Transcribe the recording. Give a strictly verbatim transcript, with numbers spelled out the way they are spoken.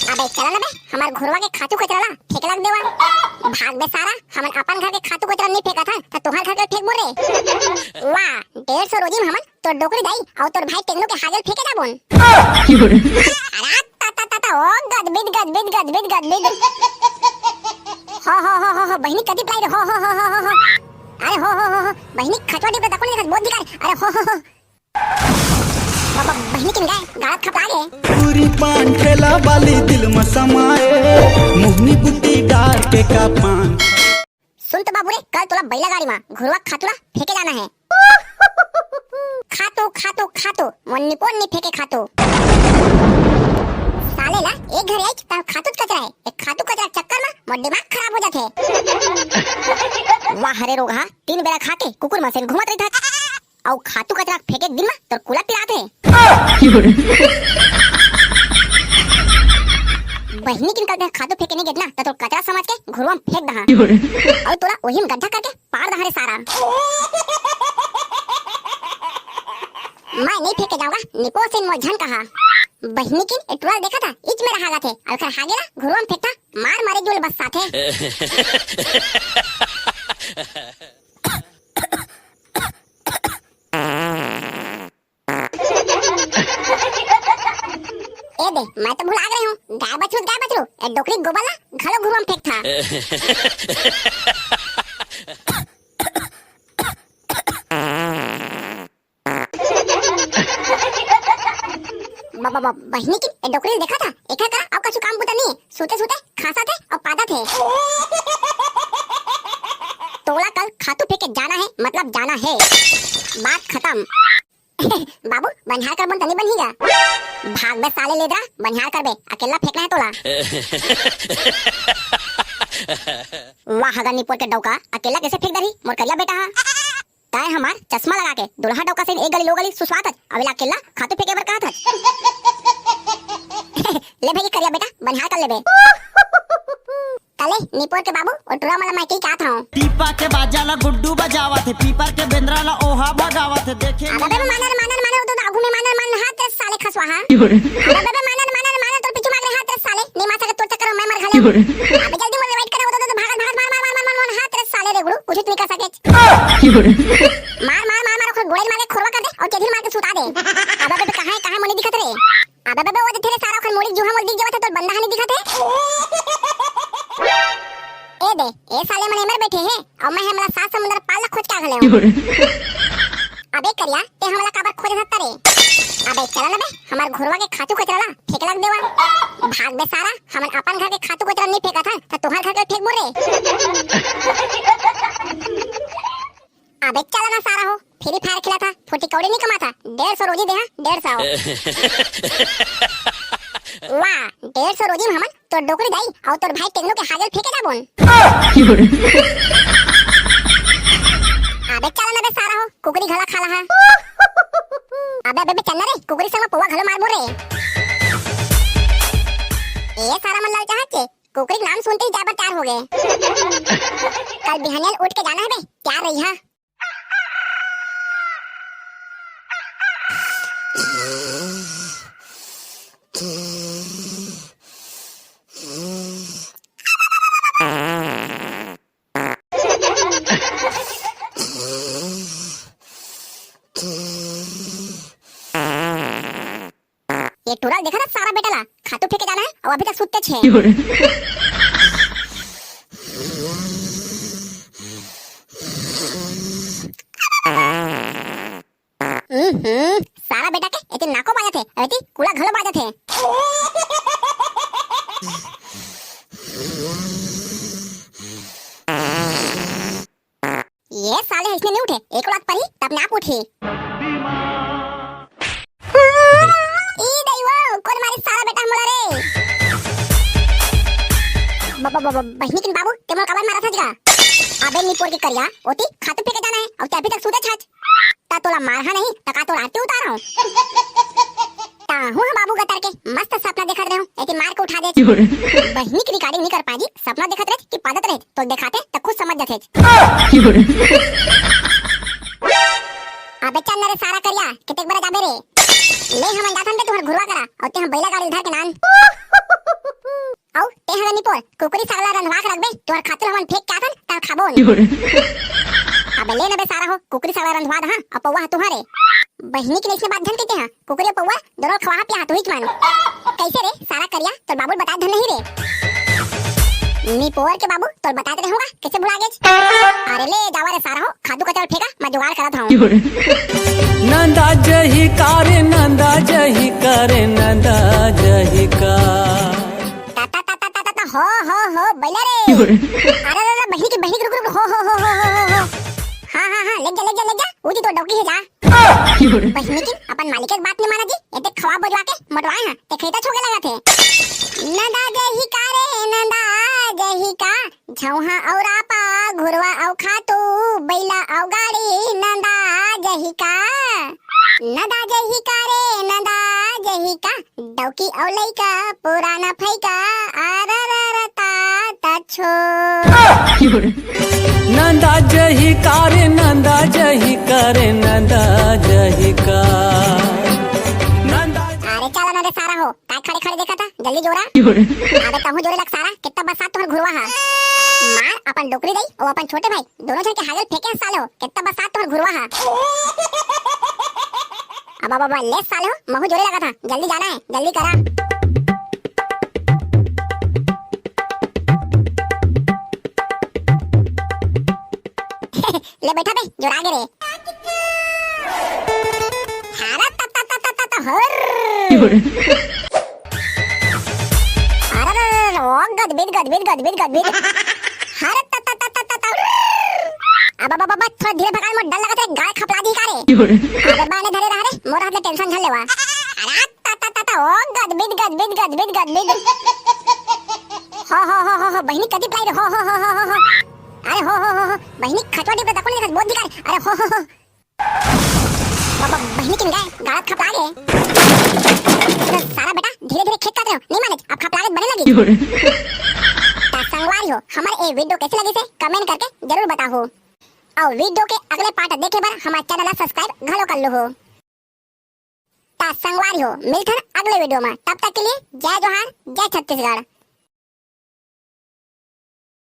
अबे चला ना बे, हमर घुरवा के खातू कचरा ला फेंके ला देवा। भाग बे सारा, हमन अपन घर के खातू कचरा नहीं फेंकत हन, त तोहर घर के फेंकबो रे। वाह, डेढ़ सौ रोजी में हमन तोर डोकरी दाई अउ तोर भाई टेंगनू के हागेल फेंके जाबोन। अरे ता ता ता ता, ओ गदबिद गदबिद गदबिद गदबिद। हो हो हो हो हो, बहिनी कति पलाई रे, हो हो हो हो हो हो। अरे हो हो हो हो, बहिनी खचवा टिप के दखो नहीं देखत, बहुत धिकार। अरे हो हो हो। बाबा, बहिनी किन गाय गालत खपला गे। पूरी पान ठेला वाली दिल में समाए, मोहनी बुद्धि डार के का पान। सुन तो बाबू रे, कल तोला बैला गाड़ी मा घुरवा खातू ला फेंके जाना है। खातू खातू खातू, मोर निपोर नी फेंके खातू। साले ला एक घर आइच त खातू कचरा है, एक खातू कचरा चक्कर मा मोर दिमाग खराब हो जाथे। वाह रे रोगहा, तीन बेरा खा के कुकुर मसेन घूमत रहिथस। अउ खातू कचरा फेंके दिन मा तोर कुला पिरात हे। बहिनी किन कल खातू फेंके नहीं गेत ना, त तोर कचरा समझ के घुरवा में फेंक दहा। अउ तोला ओही में गड्ढा करके पार दहा रे सारा। मैं नहीं फेंके जाऊंगा, निपो से मोर झन कहा। बहिनी किन ए टुरा देखा था, इच में रहा थे, अउ खर हागे ला घुरवा में फेंकता, मार मारे जुल बस साथे। ए दे, मैं तो भुला गई हूँ। गाय बछरू, गाय बछरू, ए डोकरी गोबर ला घलो घुरवा में फेंकथा। ब-, ब-, ब-, बहिनी किन ए डोकरी देखा था, एकर करा अउ कछु काम बुता नहीं, सूते सूते खासा थे अउ पादा थे। तोला कल खातू फेंके जाना है, मतलब जाना है, बात खतम। बाबू, बनिहार करबोन तनी बनही गा। भाग बे साले लेदरा, बनिहार करबे, अकेला फेंकना है तोला। वाह, हगा निपोर के डौका, अकेला कैसे फेंक दरही, मोर करिया बेटा हा। तय हमार चश्मा लगा के, दुल्हा डौका से एक गली लो गली सुसवात हच, अबेला अकेला खातू फेंके बर कहत हच। ले भाई करिया बेटा, बनिहार कर लेबे। तले निपोर के बाबू, ओ टुरा मला मैं कही का था। पीपा के बाजा ला गुड्डू बजावत हे, पीपर के बेंदरा ला ओहा भगावत हे, देखे अबे बे मानर, मानर, मानर, तो आगू में मानर, मानर, हाथ रे साले खसवा, हाँ। अबे बे मानर, मानर, मानर, तो पीछू मांग रहे हाथ रे साले, नहीं मार सके तोर चक्कर में मैं मर घले। अबे जल्दी मोर invite करा, तो, तो भागत, भागत, मार, मार, मार, मार, मार, हाथ रे साले रे गुरु, कुछ नहीं कर सके। मार, मार, मार, मार, ओकर गोड़े मार के खोरवा कर दे, और चेथी मार के सुता दे। अबे बे कहाँ है, कहाँ मोनी दिखत रे? अबे बे, ओ दे तेरे सारा खन मोड़ी जुहा मोल दिख जावत हे, तोर बंदा हनी दिखत हे। ए दे, ए साले मन एमर बैठे हे, अउ मैं हमला सात समुंदर पार ला खोज के आ घले हूँ। अबे करिया, ते हमला काबर खोजे हत्ता रे? अबे चला ना बे, हमार घुरवा के खातू कचरा ला फेंके लाग देवा। भाग बे सारा, हमन अपन घर के खातू कचरा नहीं फेंकत हन, त तोहर घर के फेंकबो रे। अबे चला ना सारा हो, फ्री फायर खेला था, फुटी कौड़ी नहीं कमा था, डेढ़ सौ रोजी दे हा, डेढ़ सौ। वाह, डेढ़ सौ रोजी में हमन तोर डोकरी दाई अउ तोर भाई टेंगनू के हागेल फेंके जाबोन। अबे चला ना बे सारा हो, कुकरी घला खाला हा। अबे अबे बे चल ना रे, कुकरी संग में पौवा घलो मारबो रे। ए सारा मन ललचाहत के कुकरी के नाम सुनते ही जाबर तैयार हो गए। कल बिहानिया उठ के जाना है बे, तैयार रही हा। ये टुरा देखा था सारा बेटा ला, खातू फेंके जाना है और अभी तक सुत्ते छे। हम्म, सारा बेटा के एती नाको बाजत हे, एती कुला घलो बाजत हे। ये साले इसने नहीं उठे, एक लात परी तब ना उठी। ई दई वो, कोन मारी सारा बेटा मोला रे। ब-, ब-, ब-, ब-, बहिनी किन बाबू, ते मोर काबर मारा था जगा? अबे निपोर के करिया, ओती खातू फेंके जाना है, अउ ते अभी तक सूते छाछ। ता तोला मारहा नहीं, ता का तोर आरती उतारहूं? ताहू ह बाबू गतर के मस्त सपना देखत रहूं, एती मार के उठा दे। बहिनी की recording नहीं कर पाजी, सपना देखत रहे कि पादत रहे, तो दिखाते त खुद समझ जाते। अबे चल ना रे सारा करिया, कितेक बड़ा जाबे रे? ले हमन जाथन बे तुहर घुरवा करा, अउ ते हम बैला गाड़ी धर के नान। कुकरी सगला रंधवा के रखबे, तोहर खातू ल हमन फेंक के आथन, तहन खाबो। अबे ले न बे सारा हो, कुकरी सगला रंधवा दहा, अउ पौवा ह तुहरे। बहिनी के नइसने बात झन कहिते हा, कुकरी अउ पौवा दोनों खवा पिया तुही के मन। कइसे रे सारा करिया, तोर बाबू ल बताए धन नहीं रे। निपोर के बाबू, तोर बताए रहे होगा, कइसे भुला गेच? अरे ले जावा रे सारा हो, खातू कचरा ल फेंका, मैं जुगाड़ करत हूँ। नंदा जही का रे, नंदा जही का रे, नंदा जही का। ता, ता, ता, ता, ता, ता, ता, हो, हो, हो, बइला रे। अरे, अरे, अरे, बहिनी के, बहिनी के, रुक, रुक, हो, हो, हो। हाँ, हाँ, हाँ, ले जा, ले जा, ले जा, उदी तो डौकी हे जा। बहिनी के, अपन मालिक के बात नहीं माना जी, एते खवा बजवा के मोटवाए हैं, ते खैता छोके लगा थे। नंदा जही का रे, नंदा जही का, झौहा अउ रापा, घुरवा अउ खातू, बइला अउ गाड़ी, नंदा जही का। नंदा जही का रे, नंदा जही का, डौकी अउ लइका, पुराना फइका, अरररता तछो। नंदा जही का रे, नंदा जही का रे, नंदा जही का। नंदा अरे चल ना रे सारा हो, काय खड़े खड़े देखा था, जल्दी जोरा। अबे तहूँ जोरे लग सारा, कितना बरसात तोहर घुरवा हा। मार अपन डोकरी दई, ओ अपन छोटे भाई, दोनों झन के हागल फेंके हस साले हो, कितना बरसात तोहर घुरवा हा। अब, अब, अब, ले साले हो, महू जोरे लगा था, जल्दी जाना है, जल्दी करा। ले बैठा बे, जोरा गे रे। हारा ता ता ता ता ता ता हर। अरे रे रे रे, ओ गदबिद, गदबिद, गदबिद, गदबिद। हर त, त, त, त, त, त। अब, अब, अब, अब, थोड़ा धीरे भगाल, मोर डर लगत हे, गाय खपला दी का रे? अबे बाने धरे रह रे, मोर हाथ ले tension झन लेवा। अरे त, त, त, त, ओ गदबिद, गदबिद, गदबिद, गदबिद। हो, हो, हो, हो, हो, बहिनी कति पलाई रे, हो, हो, हो। अरे हो, हो, हो, हो, बहिनी खचवा टिप दकुन देखत, बहुत दी का रे। अरे हो, हो, हो। बाबा, बहिनी किन गए, गालत खपला गे। सारा बेटा, धीरे-धीरे खेत काट रहे हो, नहीं माने, अब खपला गे बने लगी। ता संगवारी हो, हमर ए video कैसे लगिस हे, comment करके जरूर बताओ। अउ video के अगले part देखे बर हमर channel ला subscribe घलो कर लो हो। ता संगवारी हो, मिलथन अगले video में, तब तक के लिए जय जोहार, जय छत्तीसगढ़।